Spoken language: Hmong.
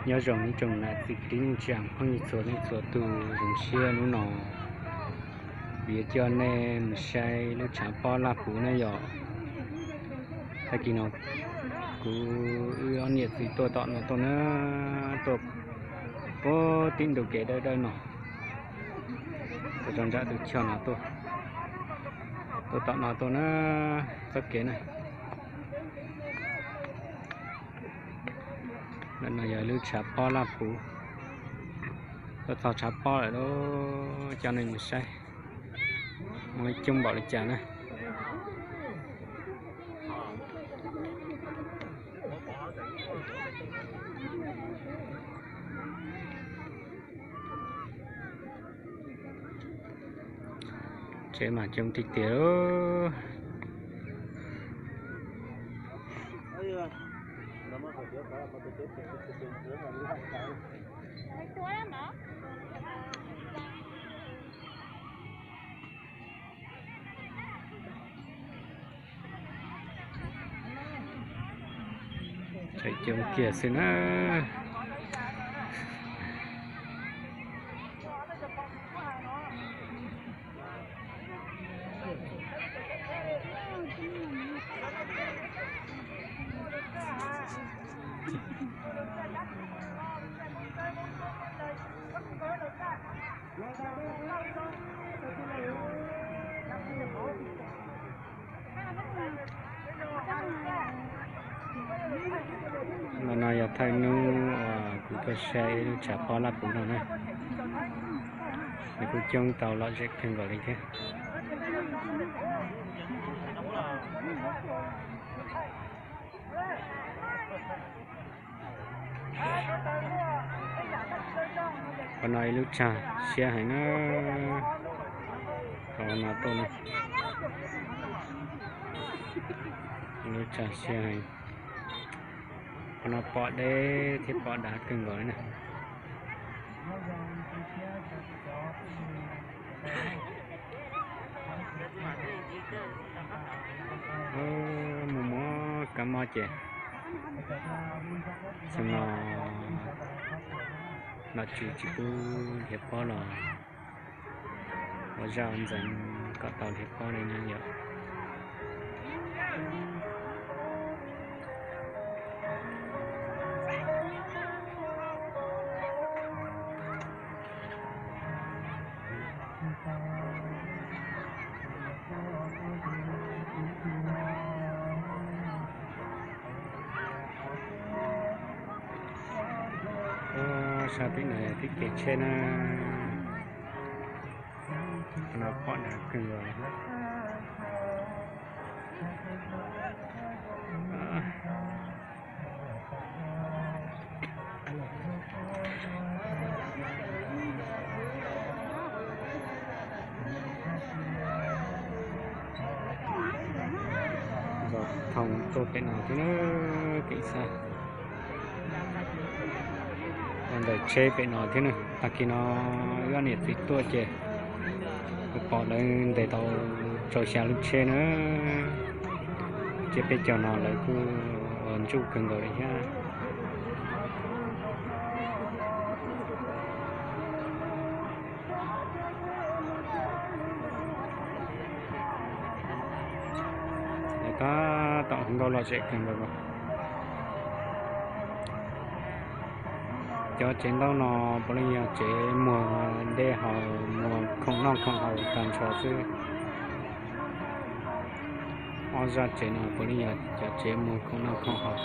Nyob zoo ib tsoom nam txiv kwv tij neej tsa phooj ywg txhua leej txhua tus, zoo siab hnub no vim coj nej mus saib lub tshav pob Laj Puv na yom. Tag kis no kuv wb ob niam txiv tuaj tom no tuaj na, tuaj puag tim ntug kev dawb dawb no, tuaj rau nram tus choj no tuaj, tuaj tom no tuaj na, txoj kev na. Ntawm no yog lub tshav pob Laj Puv. Tuaj txog tshav pob lawm lauj, coj nej mus saib muaj coob npaum li cas na. Tsev mas coob tiag tiag. Tseem coob kiag xwb na. No no yog thawj hnub uas kuv tuaj saib lub tshav pob Laj Puv no na. Nws kuj coob tau lom zem kawg nkaus li thiab. Qhov no ib lub tshav siab heev na. Qhov no tuaj na, ib lub tshav siab heev. Qhov no pom deb thiab pom dav kawg nkaus li na. Mus muab kab mob ces xyoo no nom tswv tsis pub dhia pob los ua zaj ua ntxeev kom tau dhia pob li na yom. Sab tim no yog tim kev tsheb na. Qhov no pom dav kawg nkaus li. Zos Thoo tuaj pem no thiab na, kev xa ntawm tsheb pem no thiab na. Tag kis no wb ob niam txiv tuaj ces kuv pom lawv ntes tau rau xya lub tsheb na. Ces peb caug no lawv kuj ua ntsuj kawg nkaus li thiab. Lawv tab tom hu nkauj lom zem kawg nkaus. Cov tsev ntaub no puav leej yog tsev muag dej haus, muag khoom noj khoom haus tag nrho xwb. Ob zaj tsev no puav leej yog cov tsev muag khoom noj khoom haus.